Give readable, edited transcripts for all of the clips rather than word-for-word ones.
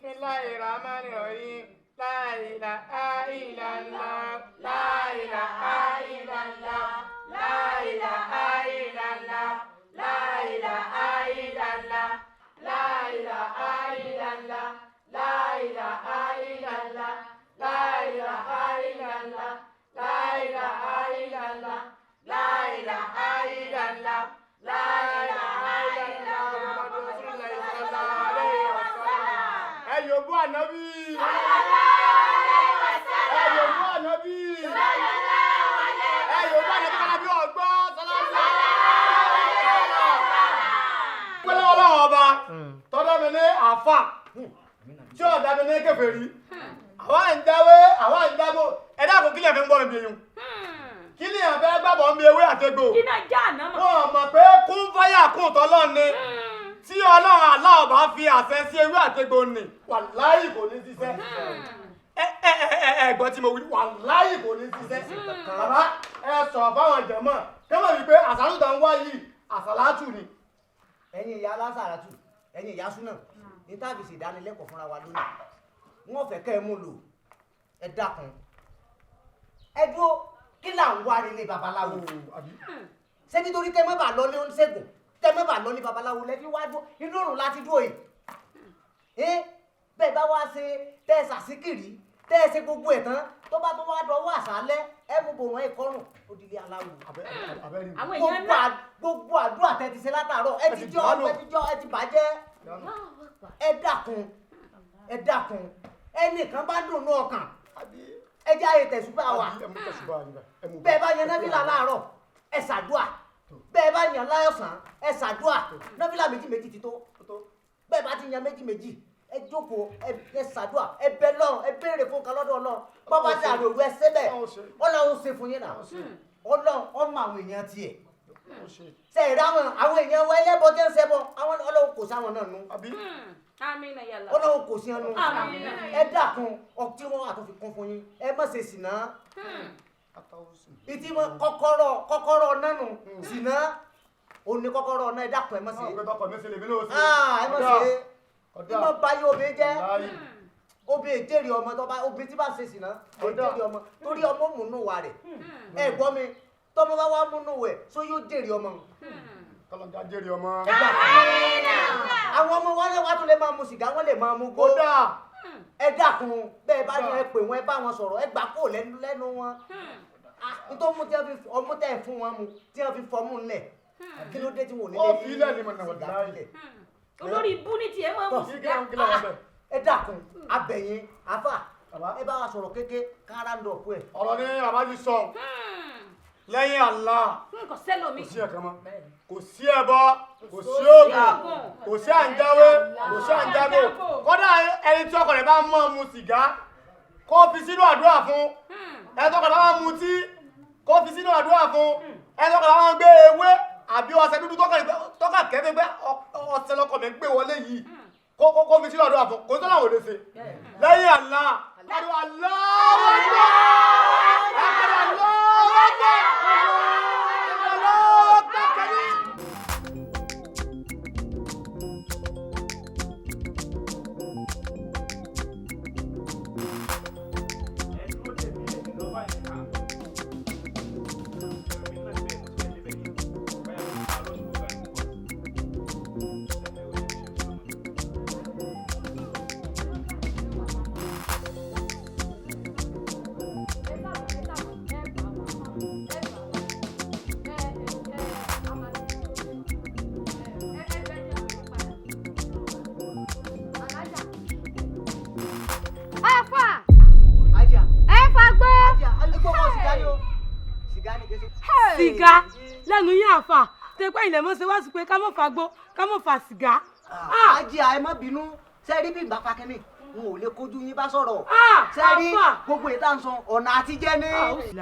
Bismillahir Rahmanir Rahim. La ilaha illallah. La ilaha illallah. La ilaha illallah. La ilaha illallah. La ilaha illallah. La ilaha illallah. La ilaha illallah. La ilaha illallah. La ilaha illallah. La ilaha illallah. Muhammadur Rasulullah sallallahu alaihi wasallam. Ẹ yòbó ànábì. Ẹ yòbó ànábì. Ẹ yòbó ànábì kálábí ọgbọ́ pẹ́lú ọlọ́run ọba tọ́lá mi ní àáfà tí ọ̀dà mi ní kèfèrí. Àwa ń jáwé, àwa ń jágbó. Ẹ dákun, kí lè fi ń gbọ́ mi bí eyín? Kí lè fẹ́ gbàgbọ́ ń bí ewé àtegbò? Kí náà já àná mọ̀. Wọ́n mọ̀ pé kún fáyà kún tọ́lọ́ ni. Tí ọlọ́run aláwọ̀ bá fi àṣẹ sí ewé àtegbò nì, wàláhì kò ní ṣiṣẹ́. Ẹ ẹ ẹ ẹ gbọ́ tí mo wí, wàláhì kò ní ṣiṣẹ́. Bàbá, ẹ sọ̀rọ̀ fáwọn jẹ̀mọ́ kẹ́mọ̀ wípé àṣàlù tó ń wá yìí, àṣàlátù ni. Ẹ̀yin ìyá alásàràtù, ẹ̀yin ìyá súnà ní táàbì sì ìdánilẹ́kọ̀ọ́ fúnra wa lónìí, wọ́n fẹ́ kẹ́ ẹ mú lò. Ẹ dákun, ẹ dúró. Kí là ń wá nílé babaláwo? Ṣé nítorí kẹ́ mọ́ bá lọ ní oníṣègùn, kẹ́ mọ́ bá lọ ní babaláwo lẹ́fí wá dúró inú òrùn láti dúró yìí? Ẹ bẹ́ẹ̀ bá wá ṣe tẹ́ ẹ ṣàṣìkìrì, tẹ́ ẹ ṣe gbogbo ẹ̀ tán, tó bá tó wá dọwọ́ àṣálẹ́, ẹ mú bò wọ́n ìkọrùn òdìlé aláwo. Àwọn èèyàn náà. Gbogbo àdúrà tẹ́ ti ṣe látàárọ̀, ẹ ti jọ́, ẹ ti jọ́, ẹ ti bàjẹ́. Ẹ dákun, ẹ dákun. Ẹnìkan bá dùn ní ọkàn, ẹ jẹ́ àyè tẹ̀sùbà wà. Bẹ́ẹ̀ bá yan náfìlà láàárọ̀, ẹ ṣàdúà. Bẹ́ẹ̀ bá yan láyọ̀sán, ẹ ṣàdúà. Náfìlà méjì méjì ti tó. Bẹ́ẹ̀ bá ti yan méjì méjì, ẹ jókòó, ẹ ṣàdúà, ẹ bẹ lọ́run, ẹ béèrè fún kan lọ́dọ̀ Ọlọ́run. Bọ́bá ti àrò òru, ẹ ṣe bẹ́ẹ̀, Ọlọ́run ṣe fún yín náà. Ọlọ́run ọmọ àwọn èèyàn tiẹ̀ ṣe ìrẹ́ àwọn èèyàn wa ẹlẹ́bọ tẹ́ ń ṣẹbọ, àwọn Ọlọ́run kò sáwọn náà nù. Amina yàlla. Ọlọ́run kò sí ẹnu. Amina. Ẹ dákun, ọtí wọn àtúnfi kún fún yín, ẹ má ṣe ṣìnà. Ìtí wọn kọ́kọ́rọ́ nánu ṣìnà ò ní kọ́kọ́rọ́ náà. Ẹ dákun, ẹ má ṣe. Ẹ má ṣe. Ìmọ̀ báyìí obìnrin jẹ́ obìnrin jèrè ọmọ tó bá obìnrin tí bá ṣe ṣìnà jèrè ọmọ, torí ọmọ múnú wa rẹ̀. Ẹ gbọ́ mi, tọmọ bá wà múnú wẹ̀ só yóò jèrè ọmọ. Kọlọ̀jà jèrè ọmọ. Àwọn ọmọ wa wá tún lè máa mu sìgá, wọ́n lè máa mu gbó. Ẹ dákun, bẹ́ẹ̀ bá ní ẹ pè wọ́n, ẹ bá wọn sọ̀rọ̀, ẹ gbà kó lẹ́nu wọn. Nítorí mú tí wọ́n fi ọmú tẹ̀ fún wọn mu, tí wọ́n fi fọmú ńlẹ̀, kí ló dé tí wọn ò ní lè fi ilẹ̀ ní mọ̀nà sìgá sílẹ̀? Olórí ibú ní tiẹ̀ máa mú sìgá. Ẹ dákun, abẹ̀yìn afa, ẹ bá wa sọ̀rọ̀ kéke kára ń dọ̀kú ẹ̀. Ọ̀rọ̀ ni bàbá ti sọ lẹ́yìn Allah kò sẹ́lòmí. Kò sí ẹ̀kan mọ́, kò sí ẹbọ, kò sí oògùn, kò sí àǹjáwé, kò sí àǹjágò. Kódà ẹni tí ọkọ rẹ̀ bá mọ́ mu sìgá, kó fi sínú àdúrà fún. Ẹni tí ọkọ rẹ̀ bá mọ́ mutí, kó fi sínú àdúrà fún. Ẹni tí ọkọ rẹ̀ bá gbé ewé àbí ọṣẹ dúdú tọ́ka kẹ́fẹ́ pé ọṣẹ lọkọ mi gbé wọlé yìí, kó fi sínú àdúrà fún. Kò sí ọ̀nà òde ṣe lẹ́yìn Allah. Sìgá lẹ́nu yín, àfà tẹpẹ́ ilẹ̀ mọ́ ṣe wá sí pé ká mọ̀ fagbó, ká mọ̀ fa sìgá. Ajé, ẹ má bínú. Sẹ́rí bí ìgbà fakẹ́ni n ò lè kojú yín bá sọ̀rọ̀. Sẹ́rí gbogbo ìta ń sọ ọ̀nà àtijẹ́ ní.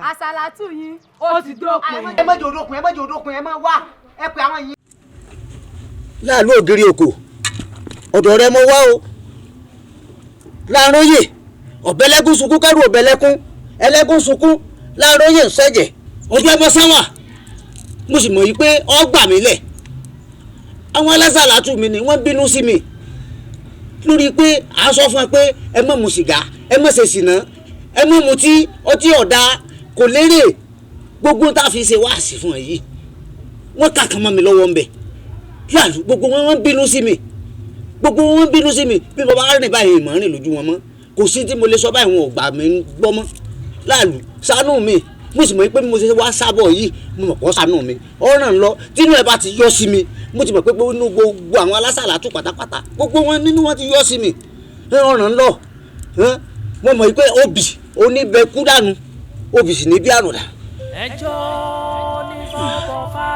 Àsàlátù yín ó ti dópin. Ẹ má jẹ́ òdòkun, ẹ má jẹ́ òdòkun, ẹ má wá ẹ pè àwọn yín. Láàlú ògiri òkò, ọ̀dọ̀ rẹ mo wá o. Láàróyè ọ̀bẹ̀lẹ́kún sunkún, kẹ́rù ọ̀bẹ̀lẹ́kún ẹlẹ́kún sunkún, láàróyè ń sẹ́jẹ̀ ọjọ́ ẹbọ sáwà. Mo sì mọ̀ yí pé ọ gbà mí lẹ̀. Àwọn alásàlátù mi ni wọ́n bínú sí mi. Lórí pé à ń sọ fún ẹ pé ẹ má mu sìgá, ẹ má ṣe sìnà, ẹ má mutí, ọtí ọ̀dà kò lérè, gbogbo tá a fi ṣe wáàsí fún ẹ yìí, wọ́n kà kàn mọ́ mi lọ́wọ́ ń bẹ̀ láàlú. Gbogbo wọn wọ́n bínú sí mi, gbogbo wọn wọ́n bínú sí mi. Bí mo bá rìn báyìí, ìmọ̀ rìn lójú wọn mọ́. Kò sí tí mo lè sọ báyìí, wọn ò gbà mí gbọ́ mọ́. Láàlú, ṣàánú mi. Mo sì mọ̀ pé mo ṣe wá sábọ̀ yìí, mo mọ̀ pọ̀ ṣàánú mi ọ̀ràn lọ. Tínú ẹ̀ bá ti yọ sí mi, mo ti mọ̀ pé inú gbogbo àwọn alásàlátù pátápátá, gbogbo wọn nínú wọn ti yọ sí mi, ọ̀ràn lọ. Mo mọ̀ pé obì oníbẹ̀kú dànù, obì sì ní bí àrùn dà. Ẹjọ́ ní fọ́bọ̀ fá.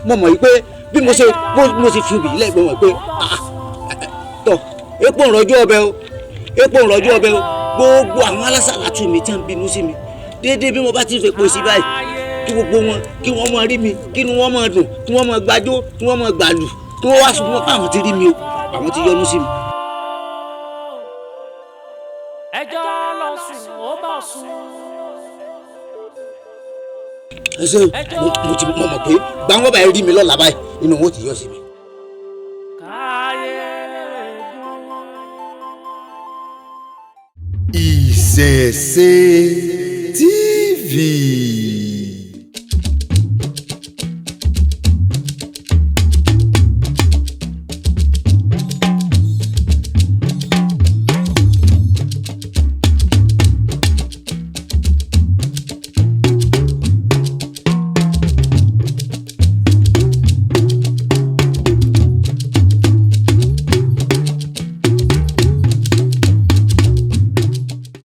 Mo mọ̀ pé bí mo ṣe mo ṣe fi obì yìí lẹ́gbẹ̀ẹ́, mo mọ̀ pé tọ̀, epo ń rọjú ọbẹ̀ o, epo ń rọjú ọbẹ̀ o. Gbogbo àwọn alásàlátù mi tí wọ́n bínú sí mi, déédéé bí mo bá ti ń fepo sí báyìí, kí gbogbo wọn kí wọ́n máa rí mi, kí inú wọn máa dùn, kí wọ́n máa gbàjó, kí wọ́n máa gbàlù, kí wọ́n wá sọ fún wọn pé àwọn ti rí mi o, àwọn ti yọ́nú sí mi. Ẹjọ́ lọ sùn ó bọ̀ sùn. Ẹ ṣe mo ti mọ̀ pé gbàngàn báyìí rí mi lọ́la báyìí, inú wọn ti yọ sí mi. Káyé dùn. Ìṣẹ̀ṣe TV.